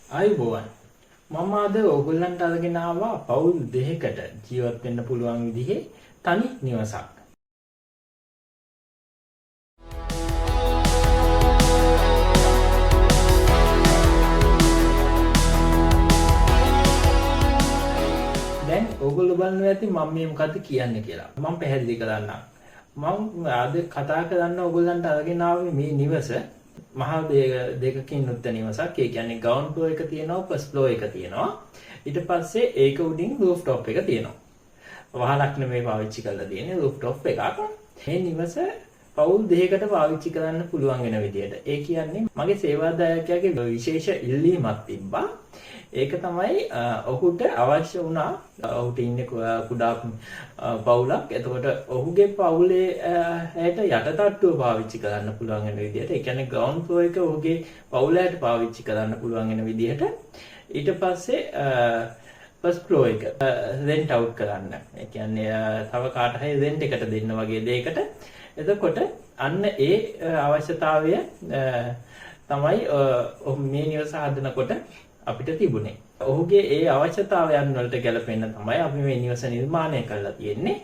ආයුබෝවන්. මම අද ඕගොල්ලන්ට අරගෙන ආවා පවුල් දෙකකට ජීවත් වෙන්න පුළුවන් විදිහේ තනි නිවසක්. දැන් ඕගොල්ලෝ බලනවා ඇති මම මේ මොකද්ද කියන්නේ කියලා. මම පැහැදිලි කරන්නම්. මම අද කතා කරන්න ඕගොල්ලන්ට අරගෙන ආවේ මේ නිවස මහල් දෙකකින් යුක්ත නිවසක්. ඒ කියන්නේ ග්‍රවුන්ඩ් ෆ්ලෝර් එක තියෙනවා, ෆස්ට් ෆ්ලෝර් එක තියෙනවා. ඊට පස්සේ ඒක උඩින් රූෆ් ටොප් එක තියෙනවා. වහලක් නෙමෙයි පාවිච්චි කරලා තියෙන්නේ, රූෆ් ටොප් එකක්. මේ නිවස පවුල් දෙකකට පාවිච්චි කරන්න පුළුවන් වෙන විදියට. ඒ කියන්නේ මගේ සේවාදායකයාගේ විශේෂ ඉල්ලීමක් තිබ්බා. ඒක තමයි ඔහුට අවශ්‍ය වුණා, ඔහුට ඉන්නේ කුඩා පවුලක්. එතකොට ඔහුගේ පවුලේ ඇයට යටතට්ටුව පාවිච්චි කරන්න පුළුවන් වෙන විදියට. ඒ කියන්නේ ග්‍රවුන්ඩ් ෆ්ලෝර් එක ඔහුගේ පවුල ඇයට පාවිච්චි කරන්න පුළුවන් වෙන විදියට. ඊට පස්සේ ෆස්ට් ෆ්ලෝර් එක රෙන්ට් අවුට් කරන්න. ඒ කියන්නේ තව කාට හරි රෙන්ට් එකට දෙන්න වගේ දෙයකට. එතකොට අන්න ඒ අවශ්‍යතාවය තමයි ඔහු මේ නිවස හදනකොට අපිට තිබුණේ. ඔහුගේ ඒ අවශ්‍යතාවයන් වලට ගැලපෙන්න තමයි අපි මේ නිවස නිර්මාණය කරලා තියෙන්නේ.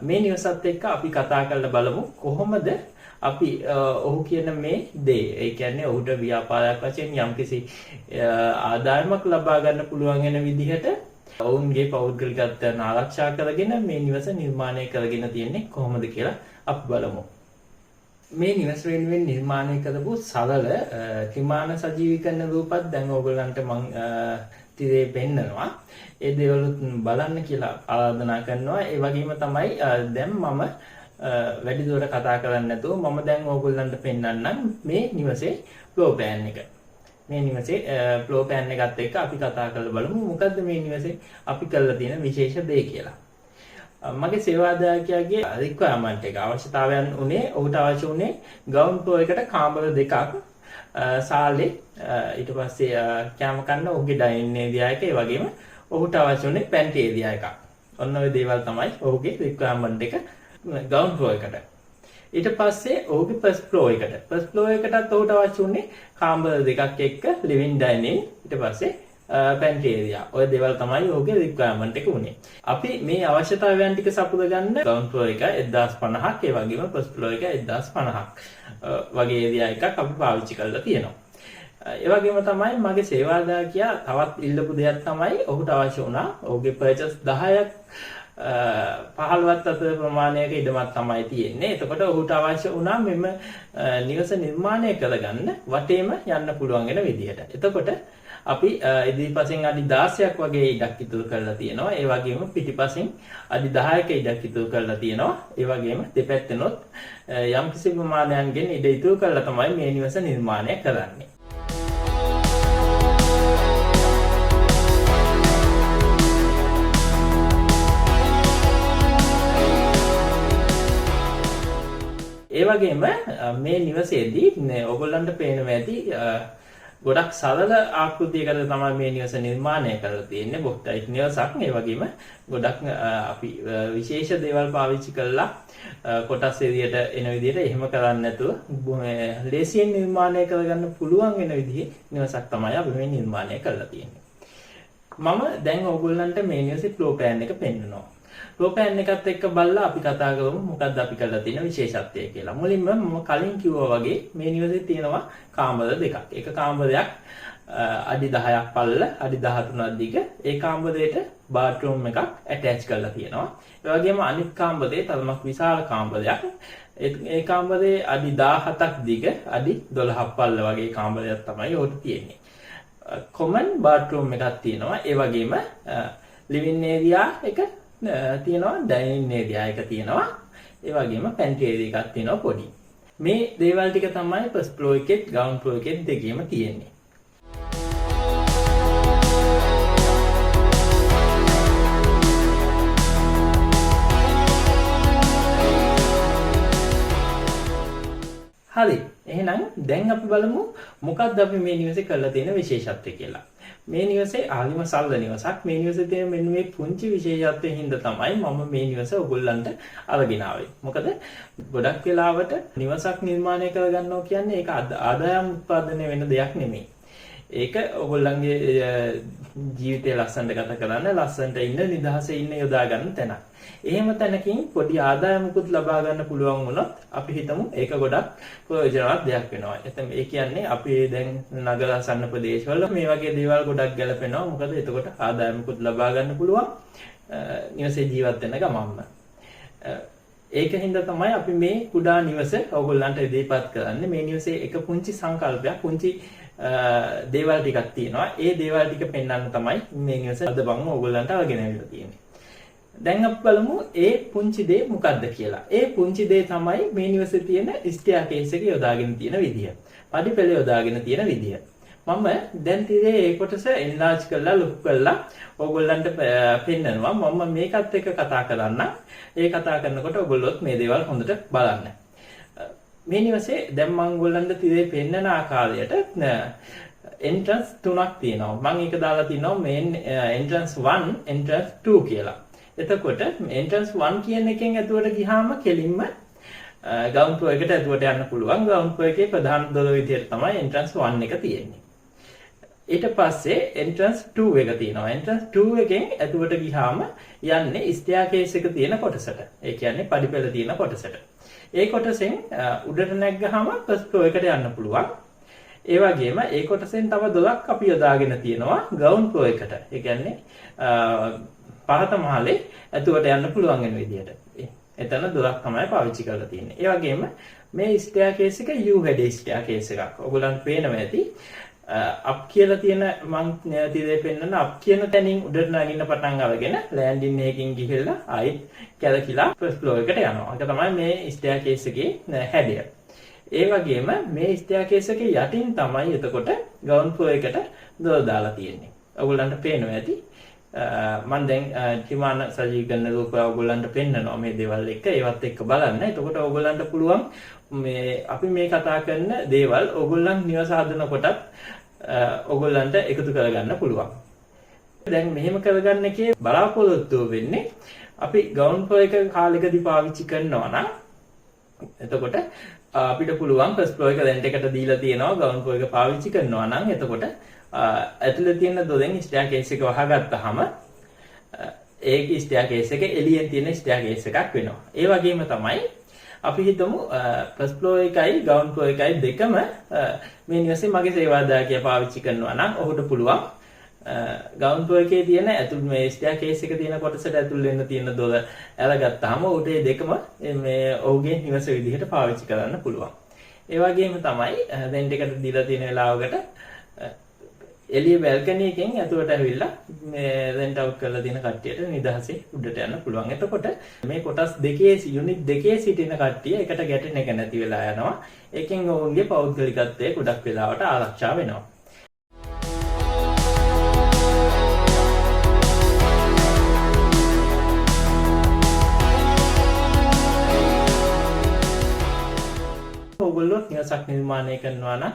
මේ නිවසත් එක්ක අපි කතා කරලා බලමු කොහොමද අපි ඔහු කියන මේ දේ, ඒ කියන්නේ ඔහුට ව්‍යාපාරයක් වශයෙන් යම්කිසි ආදායමක් ලබා ගන්න පුළුවන් වෙන විදිහට ඔවුන්ගේ පෞද්ගලිකත්වයන් ආරක්ෂා කරගෙන මේ නිවස නිර්මාණය කරගෙන තියෙන්නේ කොහොමද කියලා අපි බලමු. මේ නිවස වෙනුවෙන් නිර්මාණය කරපු සරල ත්‍රිමාන සජීවීකරණ රූපත් දැන් ඕගොල්ලන්ට මං තිරේ පෙන්නනවා. ඒ දේවලුත් බලන්න කියලා ආරාධනා කරනවා. ඒ වගේම තමයි දැන් මම වැඩි දුරට කතා කරන්නේ නැතුව මම දැන් ඕගොල්ලන්ට පෙන්නන්නම් මේ නිවසේ ෆ්ලෝර් ප්ලෑන් එක. මේ නිවසේ ෆ්ලෝර් ප්ලෑන් එකත් එක්ක අපි කතා කරලා බලමු මොකද්ද මේ නිවසේ අපි කරලා තියෙන විශේෂ දේ කියලා. මගේ සේවාදායකයාගේ රික්වයර්මන්ට් එක, අවශ්‍යතාවයන් උනේ, ඔහුට අවශ්‍ය උනේ ග්‍රවුන්ඩ් ෆ්ලෝර් එකට කාමර දෙකක්, සාලේ, ඊට පස්සේ කෑම කන්න ඔහුගේ ඩයිනින් ඒරියා එක, ඒ වගේම ඔහුට අවශ්‍ය උනේ පැන්ට්‍රි ඒරියා එකක්. ඔන්න ඔය දේවල් තමයි ඔහුගේ රික්වයර්මන්ට් එක ග්‍රවුන්ඩ් ෆ්ලෝර් එකට. ඊට පස්සේ ඔහුගේ ෆස්ට් ෆ්ලෝර් එකට. ෆස්ට් ෆ්ලෝර් එකටත් ඔහුට අවශ්‍ය උනේ කාමර දෙකක් එක්ක ලිවිං ඩයිනින්, ඊට පස්සේ පැන්ට්‍රි ඒරියා. ඔය දේවල් තමයි ඔහුගේ රික්වයර්මන්ට් එක උනේ. අපි මේ අවශ්‍යතාවයන් ටික සපුර ගන්න ග්‍රවුන්ඩ් ෆ්ලෝර් එක 1050ක්, ඒ වගේම ෆස්ට් ෆ්ලෝර් එක 1050ක් වගේ ඒරියා එකක් අපි පාවිච්චි කරලා තියෙනවා. ඒ වගේම තමයි මගේ සේවාදායකයා තවත් ඉල්ලපු දෙයක් තමයි ඔහුට අවශ්‍ය වුණා ඔහුගේ පර්චේස් 10ක් 15ත් අතර ප්‍රමාණයක ඉඩමක් තමයි තියෙන්නේ. එතකොට ඔහුට අවශ්‍ය වුණා මෙම නිවස නිර්මාණය කරගන්න වටේම යන්න පුළුවන් වෙන විදිහට. එතකොට අපි ඉදිරිපසෙන් අඩි 16ක් වගේ ඉඩක් ඉතුරු කරලා තියෙනවා. ඒ වගේම පිටිපසෙන් අඩි 10ක ඉඩක් ඉතුරු කරලා තියෙනවා. ඒ වගේම දෙපැත්තෙනොත් යම්කිසි ප්‍රමාණයන්ගෙන් ඉඩ ඉතුරු කරලා තමයි මේ නිවස නිර්මාණය කරන්නේ. ඒ වගේම මේ නිවසේදී ඔයගොල්ලන්ට පේනවා ඇති ගොඩක් සරල ආකෘතියකට තමයි මේ නිවස නිර්මාණය කරලා තියෙන්නේ. බොක්ස් ටයිප් නිවසක්. ඒ වගේම ගොඩක් අපි විශේෂ දේවල් පාවිච්චි කරලා කොටස් එළියට එන විදිහට එහෙම කරන්නේ නැතුව ලේසියෙන් නිර්මාණය කරගන්න පුළුවන් වෙන විදිහේ නිවසක් තමයි අපි මේ නිර්මාණය කරලා තියෙන්නේ. මම දැන් ඕගොල්ලන්ට මේ නිවසේ ෆ්ලෝර් ප්ලෑන් එක පෙන්නනවා. ෆ්ලෝර් ප්ලෑන් එකත් එක්ක බලලා අපි කතා කරමු මොකද්ද අපි කරලා තියෙන විශේෂත්වය කියලා. මුලින්ම මම කලින් කිව්වා වගේ මේ නිවසේ තියෙනවා කාමර දෙකක්. එක කාමරයක් අඩි 10ක් පළල, අඩි 13ක් දිග. ඒ කාමරයට බාත්රූම් එකක් ඇටච් කරලා තියෙනවා. ඒ වගේම අනිත් කාමරේ තරමක් විශාල කාමරයක්. ඒ කාමරේ අඩි 17ක් දිග, අඩි 12ක් පළල වගේ කාමරයක් තමයි උඩ තියෙන්නේ. කොමන් බාත්රූම් එකක් තියෙනවා. ඒ වගේම ලිවිං ඒරියා එක තියෙනවා, ඩයිනින් ඒරියා එක තියෙනවා. ඒ වගේම පැන්ට්‍රි ඒරියා එකක් තියෙනවා පොඩි. මේ දේවල් ටික තමයි ෆස්ට් ෆ්ලෝර් එකෙත් ග්‍රවුන්ඩ් ෆ්ලෝර් එකෙත් දෙකේම තියෙන්නේ. හරි. එහෙනම් දැන් අපි බලමු මොකක්ද අපි මේ නිවසේ කරලා තියෙන විශේෂත්වය කියලා. මේ නිවසේ ආදිම සරල නිවසක්. මේ නිවසේ තියෙන මෙන්න මේ පුංචි විශේෂත්වයෙන් හින්දා තමයි මම මේ නිවස ඔයගොල්ලන්ට අරගෙන ආවේ. මොකද ගොඩක් වෙලාවට නිවසක් නිර්මාණය කරගන්නවා කියන්නේ ඒක ආදායම් උත්පාදනය වෙන දෙයක් නෙමෙයි. ඒක ඔයගොල්ලන්ගේ ජීවිතය ලස්සනට ගත කරන්න, ලස්සනට ඉන්න, නිදහසේ ඉන්න යොදා ගන්න තැනක්. එහෙම තැනකින් පොඩි ආදායමකුත් ලබා ගන්න පුළුවන් වුණොත් අපි හිතමු ඒක ගොඩක් ප්‍රයෝජනවත් දෙයක් වෙනවා. එතන ඒ කියන්නේ අපි දැන් නගර ආසන්න ප්‍රදේශවල මේ වගේ දේවල් ගොඩක් ගැලපෙනවා. මොකද එතකොට ආදායමකුත් ලබා ගන්න පුළුවන් නිවසේ ජීවත් වෙන ගමන්ම. ඒක හින්දා තමයි අපි මේ කුඩා නිවස ඔයගොල්ලන්ට ඉදිරිපත් කරන්නේ. මේ නිවසේ එක පුංචි සංකල්පයක්, පුංචි දේවල් ටිකක් තියෙනවා. ඒ දේවල් ටික පෙන්වන්න තමයි මේ නිවස අද මම ඔයගොල්ලන්ට අරගෙන ආවිලා තියෙන්නේ. දැන් අපි බලමු ඒ පුංචි දේ මොකද්ද කියලා. ඒ පුංචි දේ තමයි මේ නිවසේ තියෙන ස්ටෙයාකේස් එක යොදාගෙන තියෙන විදිය. පඩිපෙළ යොදාගෙන තියෙන විදිය. මම දැන් තිරේ ඒ කොටස එන්ලාජ් කරලා ලොකු කරලා ඕගොල්ලන්ට පෙන්නනවා. මම මේකත් එක්ක කතා කරන්න. ඒ කතා කරනකොට ඔයගොල්ලොත් මේ දේවල් හොඳට බලන්න. මේ නිවසේ දැන් මම ඔයගොල්ලන්ට තිරේ පෙන්නන ආකාරයට එන්ට්‍රන්ස් තුනක් තියෙනවා. මම ඒක දාලා තිනවා මේන් එන්ට්‍රන්ස් 1, එන්ට්‍රන්ස් 2 කියලා. එතකොට එන්ට්‍රන්ස් 1 කියන එකෙන් ඇතුළට ගියාම කෙලින්ම ග්‍රවුන්ඩ් ෆ්ලෝර් එකට ඇතුළට යන්න පුළුවන්. ග්‍රවුන්ඩ් ෆ්ලෝර් එකේ ප්‍රධාන දොර විදියට තමයි එන්ට්‍රන්ස් 1 එක තියෙන්නේ. ඊට පස්සේ එන්ට්‍රන්ස් 2 එක තියෙනවා. එන්ට්‍රන්ස් 2 එකෙන් ඇතුළට ගියාම යන්නේ ස්ටෙයාකේස් එක තියෙන කොටසට. ඒ කියන්නේ පඩිපෙළ තියෙන කොටසට. ඒ කොටසෙන් උඩට නැග්ගහම ෆස්ට් ෆ්ලෝර් එකට යන්න පුළුවන්. ඒ වගේම ඒ කොටසෙන් තව දොරක් අපි යොදාගෙන තියෙනවා ග්‍රවුන්ඩ් ෆ්ලෝර් එකට. ඒ කියන්නේ පහත මහලේ ඇතුළට යන්න පුළුවන් වෙන විදියට. එතන දොරක් තමයි පාවිච්චි කරලා තියෙන්නේ. ඒ වගේම මේ ස්ටෙයාකේස් එක U හැඩේ ස්ටෙයාකේස් එකක්. ඔයගොල්ලන්ට පේනවා ඇති. අප් කියලා තියෙන මං තිරේ පෙන්නන අප් කියන තැනින් උඩට නගින්න පටන් අරගෙන ලෑන්ඩින් එකකින් ගිහිල්ලා ආයෙත් කැරකිලා ෆස්ට් ෆ්ලෝර් එකට යනවා. ඒක තමයි මේ ස්ටෙයාකේස් එකේ හැඩය. ඒ වගේම මේ ස්ටෙයාකේස් එකේ යටින් තමයි එතකොට ග්‍රවුන්ඩ් ෆ්ලෝර් එකට දොර දාලා තියෙන්නේ. ඔයගොල්ලන්ට පේනවා ඇති. මං දැන් ත්‍රිමාන සජීවීකරණ රූප ඔයගොල්ලන්ට පෙන්නනවා මේ දේවල් එක්ක. ඒවත් එක්ක බලන්න. එතකොට ඔයගොල්ලන්ට පුළුවන් මේ අපි මේ කතා කරන දේවල් ඔයගොල්ලන් නිවස හදන කොටත් ඔයගොල්ලන්ට එකතු කරගන්න පුළුවන්. දැන් මෙහෙම කරගන්න එකේ බලාපොරොත්තුව වෙන්නේ අපි ග්‍රවුන්ඩ් ෆ්ලෝර් එක කාලෙකදී පාවිච්චි කරනවා නම් එතකොට අපිට පුළුවන් ෆස්ට් ෆ්ලෝර් එක රෙන්ට් එකට දීලා තියෙනවා. ග්‍රවුන්ඩ් ෆ්ලෝර් එක පාවිච්චි කරනවා නම් එතකොට ඇතුලේ තියෙන දොරෙන් ස්ටෙයාකේස් එක වහගත්තාම ඒක ස්ටෙයාකේස් එක එළියෙන් තියෙන ස්ටෙයාකේස් එකක් වෙනවා. ඒ වගේම තමයි අපි හිතමු ෆස්ට් ෆ්ලෝර් එකයි ග්‍රවුන්ඩ් ෆ්ලෝර් එකයි දෙකම මේ නිවසේ මගේ සේවාදායකයා පාවිච්චි කරනවා නම් ඔහුට පුළුවන් ග්‍රවුන්ඩ් ෆ්ලෝර් එකේ තියෙන ඇතුල් මේ ස්ටෙයාකේස් එක තියෙන කොටසට ඇතුල් වෙන්න තියෙන දොර අරගත්තාම ඔහුට ඒ දෙකම මේ ඔහුගේ නිවස විදිහට පාවිච්චි කරන්න පුළුවන්. ඒ වගේම තමයි රෙන්ට් එකට දීලා තියෙන වෙලාවකට එළිය බැල්කනි එකෙන් ඇතුළට ඇවිල්ලා මේ රෙන්ට් අවුට් කරලා තියෙන කට්ටියට නිදහසේ උඩට යන්න පුළුවන්. එතකොට මේ කොටස් දෙකේ යුනිට් දෙකේ සිටින කට්ටිය එකට ගැටෙන එක නැති වෙලා යනවා. ඒකෙන් ඔවුන්ගේ පෞද්ගලිකත්වය ගොඩක් වෙලාවට ආරක්ෂා වෙනවා. ඔයගොල්ලෝ නිවසක් නිර්මාණය කරනවා නම්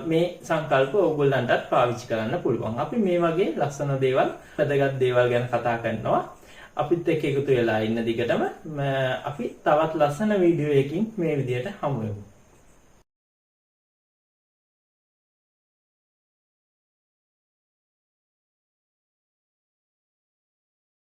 මේ සංකල්ප ඔයගොල්ලන්ටත් පාවිච්චි කරන්න පුළුවන්. අපි මේ වගේ ලස්සන දේවල්, වැදගත් දේවල් ගැන කතා කරනවා. අපිත් එක්ක එකතු වෙලා ඉන්න දිගටම අපි තවත් ලස්සන වීඩියෝ එකකින් මේ විදියට හමු වෙමු.